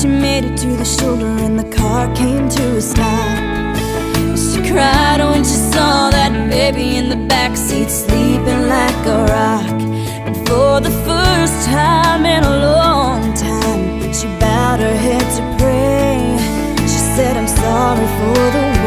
She made it to the shoulder and the car came to a stop. She cried when she saw that baby in the backseat sleeping like a rock. And for the first time in a long time, she bowed her head to pray. She said, "I'm sorry for the